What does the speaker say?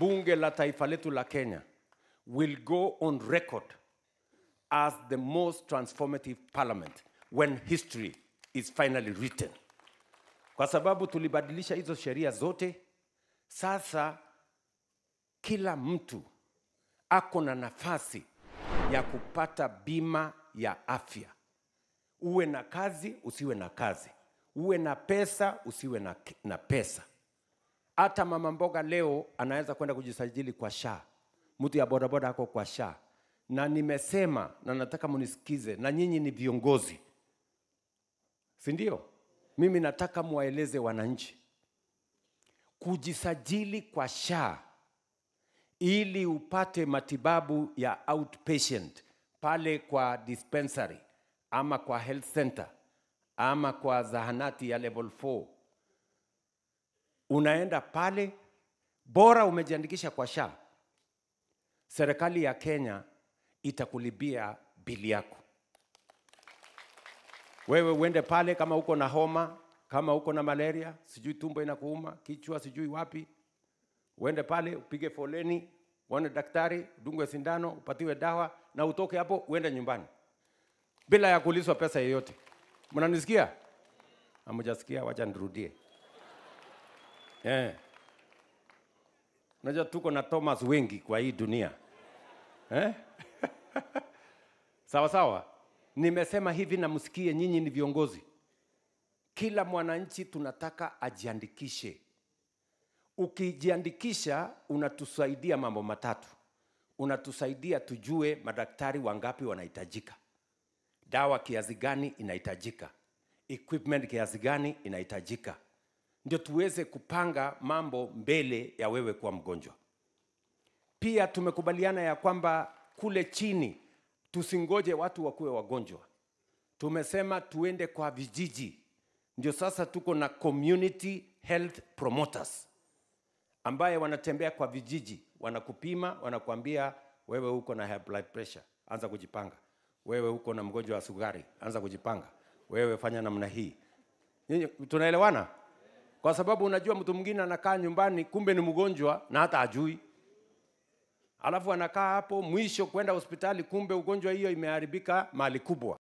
Bunge la taifa letu la Kenya will go on record as the most transformative parliament when history is finally written. Kwa sababu tulibadilisha hizo sheria zote, sasa kila mtu ako na nafasi ya kupata bima ya afya. Uwe na kazi, usiwe na kazi. Uwe na pesa, usiwe na pesa. Hata mama mboga leo anaweza kwenda kujisajili kwa SHA. Mtu ya bodaboda ako kwa SHA. Na nimesema, na nataka munisikize, na nyinyi ni viongozi. Si ndio? Mimi nataka muwaeleze wananchi. Kujisajili kwa SHA ili upate matibabu ya outpatient pale kwa dispensary ama kwa health center ama kwa zahanati ya level 4. Unaenda pale, bora umejiandikisha kwa SHA. Serikali ya Kenya itakulipia bili yako. Wewe uende pale kama uko na homa, kama uko na malaria, sijui tumbo inakuuma, kichwa sijui wapi. Uende pale, upige foleni, uone daktari, udungwe sindano, upatiwe dawa na utoke hapo uende nyumbani. Bila ya kuulizwa pesa yoyote. Mnanisikia? Hamjasikia, wacha nirudie. Unajua tuko na Thomas wengi kwa hii dunia. Sawa sawa. Nimesema hivi na msikie, nyinyi ni viongozi. Kila mwananchi tunataka ajiandikishe. Ukijiandikisha unatusaidia mambo matatu. Unatusaidia tujue madaktari wangapi wanahitajika. Dawa kiasi gani inahitajika. Equipment kiasi gani inahitajika. Ndio tuweze kupanga mambo mbele ya wewe kuwa mgonjwa. Pia tumekubaliana ya kwamba kule chini tusingoje watu wakuwe wagonjwa. Tumesema tuende kwa vijiji. Ndio sasa tuko na community health promoters ambaye wanatembea kwa vijiji, wanakupima, wanakuambia wewe uko na high blood pressure, anza kujipanga. Wewe uko na mgonjwa wa sukari, anza kujipanga. Wewe fanya namna hii. Nyinyi tunaelewana? Kwa sababu unajua mtu mwingine anakaa nyumbani kumbe ni mgonjwa na hata hajui. Alafu anakaa hapo mwisho kwenda hospitali kumbe ugonjwa hiyo imeharibika mali kubwa.